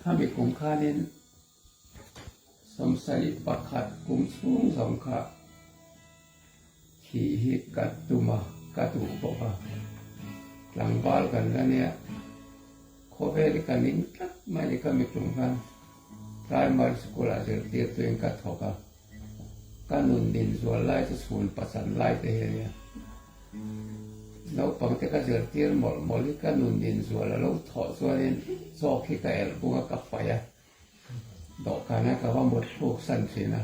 Khami kum khanin 71 kum chhung zawng kha thih hi ka tum a, ka duh bawk a. Tlangval kan la nia, khawvel hi ka ning tlat mai ni khami tum khan primary school ah zirtirtuin ka thawk a. Ka nun din zual lai chu chhun pachan lai te hi a nia. Naupang te ka zirtir mawlh mawlh hi ka nun din zual a lo thawh chuanin chawk hi ka elh bung a ka paih a, dawhkan a ka va mut thluk san thin a,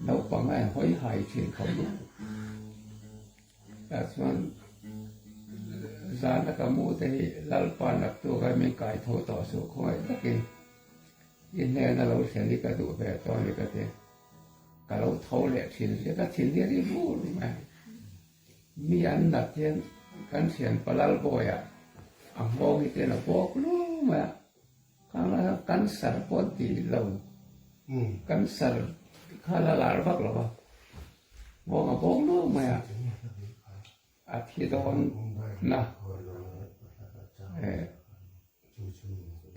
naupang a inhawi hai thin khawp mai. Tah chuan zana ka mu te hi Lalpa naktuk a min kai tho tawh suh khawngaih takin. I hnena lo thlen hi ka duh ve tawh a ni ka ti. Ka lo tho leh thin zia ka thin hi a ri bur mai. Mi an nat hian kan thian Palal Bawiah a nghawng hi ten a bawk lu mai a. Khang lai khan cancer pawh an ti lo. Cancer kha la lar vak lo va. Nghawng a bawk lu mai a. A thi dawn na.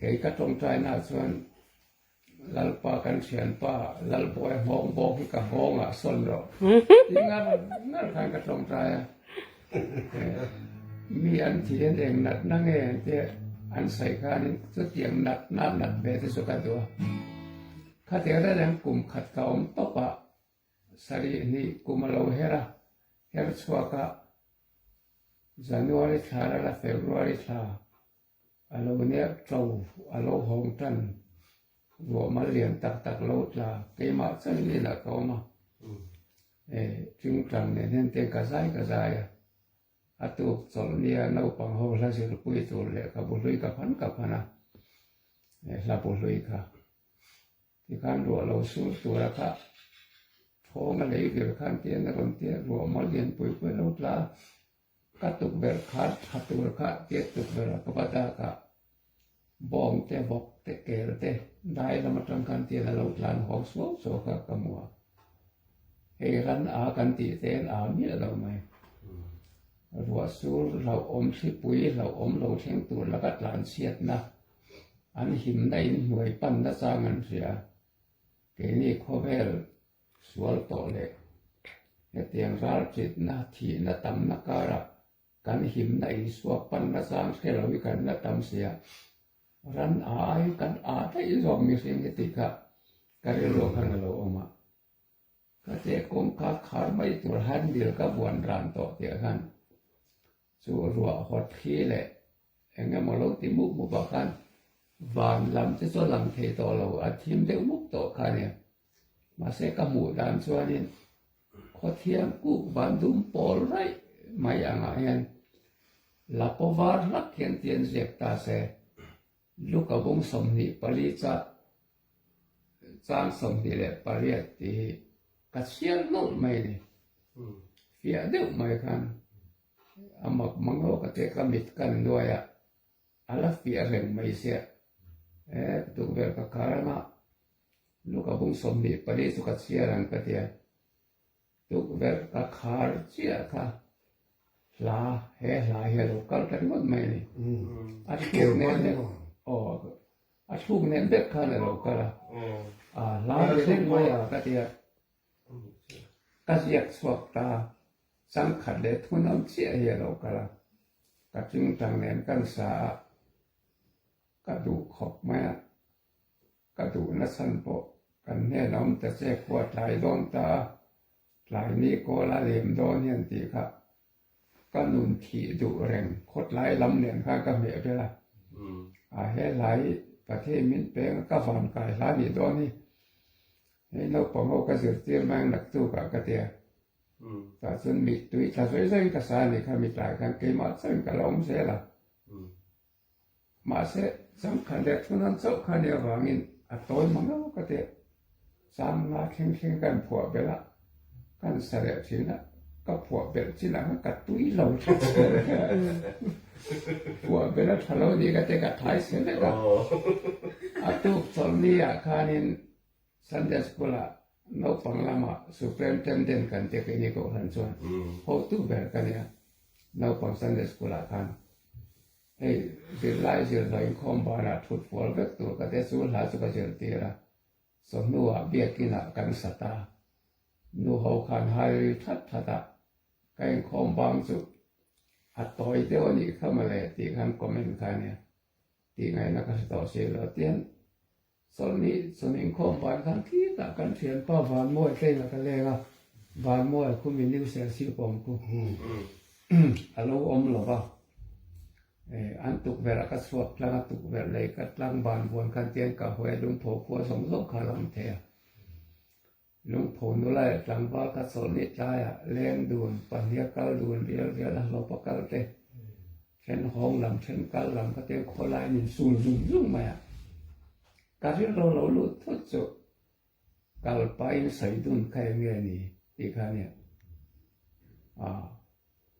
Kei ka tawngtaina ah chuan Lalpa kan thianpa Lalbawi nghawng bawk hi ka nghawngah sawn rawh tih ngar ngar khan ka tawngtai a. Mi an thi hian eng natna nge an tia an sawi khanin chutiang natna nat ve te chu ka duh a. Khatiang reng reng kum khat ka awm tawp a, sarih hnih kum a lo her a, her chhuak a, January thla rala February thla A lo nek to, a lo hawng tan, ruahmal lian tak tak lo tla, keimah chauhin inah ka awm a, e, tingtang nen hian tiang ka zai ka zai a, a tuk chawlh nia naupang ho hla zirpui tur lehkhabu hlui ka phan ka phan a, e, hlabu hlui kha. Tikhan ruah lo sur tura kha thawng a lei vir khan tiang a rawn tia, ruahmal lian pui pui a lo tla a. Ka tukverh khar tha tur kha tia tukverh a ka va dak a, bawng te, vawk te, kel te dai lam atang khan tian a lo tlan haw suau suau kha ka hmu a. Hei ran a kan tih te hian a miah lo mai. Ruah sur hlauhawm thlipui hlauhawm lo thleng tur laka tlan chhiatna an himna in hnuai panna chang an hria. Keini khawvel Sual tawh leh hetiang ralṭitna, thihna tamna karah kan himna Isua panna chang hre lo hi kan la tam sia. Ran a ai kan a daih zawk mihring hi tih kha ka rilru khan a lo awm a. Ka che kawngka khar mai tur handle ka vuan ran tawh tih khan chu ruah hawt thli leh eng emaw lo ti mup mup ah khan van lam te chu a lang thei tawh lo, a thim deuh mup tawh kha a nia. Mahse ka hmuh dan chuanin khawthiang kuk van dum pawl raih mai angah hian la paw var hlak hian tian ziak ta se, Luka bung 24 cha chang 28 tih hi ka chhiar nawlh mai a ni. Fiah deuh mai khan a mak mang lo ka ti a, ka mit kan nuai a. A la fiah reng mai sia. E, tukverh ka khar anga Luka bung 24 chu ka chhiar ang ka tia. Tukverh ka khar chiah kha hla, he hla hi a lo kal ta ringawt mai a ni. A thluk nen vek, aw, a thluk nen vek khan a lo kal a. A hla ni reng mai a ka tia. Ka ziak chhuak ta. Changkhat leh thunawm chiah hi a lo kal a, ka tingtang nen kan sa a, ka duh khawp mai a, ka duh nachhan pawh kan hnenah awm ta che khua tlai dawn ta a, tlai ni kawl a lem dawn hian tih kha ka nun thih duh reng khawtlai lam nen khan ka hmeh vel a, a he hlai Pathian min peng a ka van kai hla nih dawn hi, hei naupang ho ka zirtir mai ang naktuk ah ka ti a. Tah chuan mittui tla zawi zawiin ka sa a nih kha mitlai khan keimah chauhin ka la awm zel a. Mahse, changkhat leh thunawn chauh kha nih avangin a tawi mang lo ka ti a. Chang nga thleng thleng ka inphuah belh a, ka insa leh thin a, ka phuah belh chinah khan ka tui lo tha che. Phuah belh a tha lo nih ka ti a, ka thai se vek a. A tuk chawlhni ah khanin Sunday School ah naupang lamah Superintendent kan tia keini Kohhran chuan hotu ber ka nia naupang Sunday School ah khan. Hei zirlai zir zawh inkhawm banah thut fual vek tur ka tia chu hla chu ka zirtir a. Chawhnuah biakinah kan sa ta. Nu ho khan hai ri that that a, ka inkhawm bang chu a tawi deuh a nih kha mawle tih khan comment kha a nia. Tih ngaihna ka hre tawh si lo. Tian Chawlhni chawlh inkhawm ban khan khitah kan thianpa Vanmawi tlengah ka leng a, Vanmawi khu mi New Serchhip awm khu a lo awm lo va, an tukverh ah ka chhuak tlang a, tukverh lei ka tlang ban vuan khan tiang ka hawi a, lungpho khua zawng zawng kha a lo awm thei a. Lungpho nula leh tlangval ka chawlhni tlaiah leng dun, pahnih a kal dun rial rial a hlawp a kal te, then hawng lam then kal lam ka tiang khawlaiin in sul zung zung mai a. Ka rilru lo lut thut chu kal pahin sawi dun kha eng nge ni tih kha nia. Aw,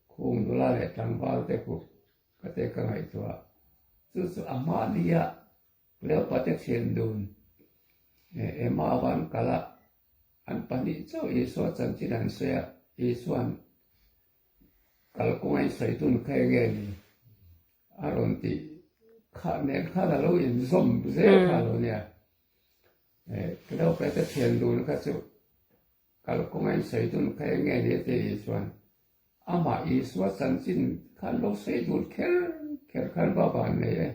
khung nula leh tlangval te khu ka te ka ngaihtuah chu chu a hma nia Cleopatra thian dun Emma van kal a, an pahnih chauh Isua chanchin an sawi a, Isua'n kalkawng a insawi dun kha eng nge ni? A rawn tih kha nen khan a lo inzawm zel kha a lo nia. Cleopatra thian dun kha chu Kalkawng a insawi dun kha eng nge ni tih Isua'n amah Isua chanchin khan lo sawi dun kher kher khan va van nei e.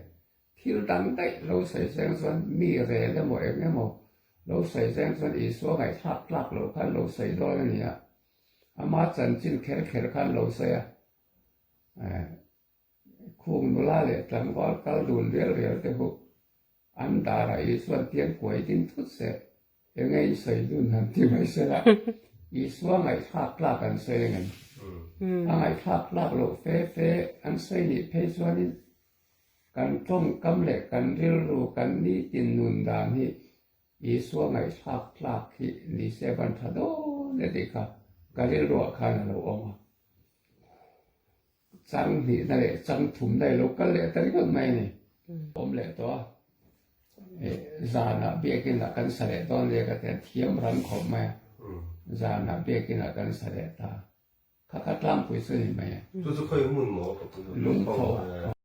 Thil dang daih lo sawi zeng chuan mi rel emaw eng emaw lo sawi zeng chuan Isua ngaihthlak tlak loh khan lo sawi dawn a ni a. Ama chanchin kher kher khan lo sawi a. Khung nula leh tlangval kal dun rial rial te hu an darah Isua'n tiang kuai ding thut se, enge in sawi dun han ti mai se la, Isua ngaihthlak tlak an sawi angem? A ngaihthlak tlak loh fe fe an sawi nih phei chuanin kan tawngkam leh kan rilru kan nitin nun dan hi Isua ngaihthlak tlak hi ni se van tha dawn e tih kha ka rilruah khan a lo awm a. Chang hnihna leh chang thumna i lo kal leh ta ringawt mai a ni. Awm leh tawh a, zanah biakinah kan sa leh dawn nia ka ti a, thiam rang khawp mai a, zanah biakinah kan sa leh ta. Kha kha tlangpui chu a ni mai a. Chu chu khawi hmun maw? Lungtho.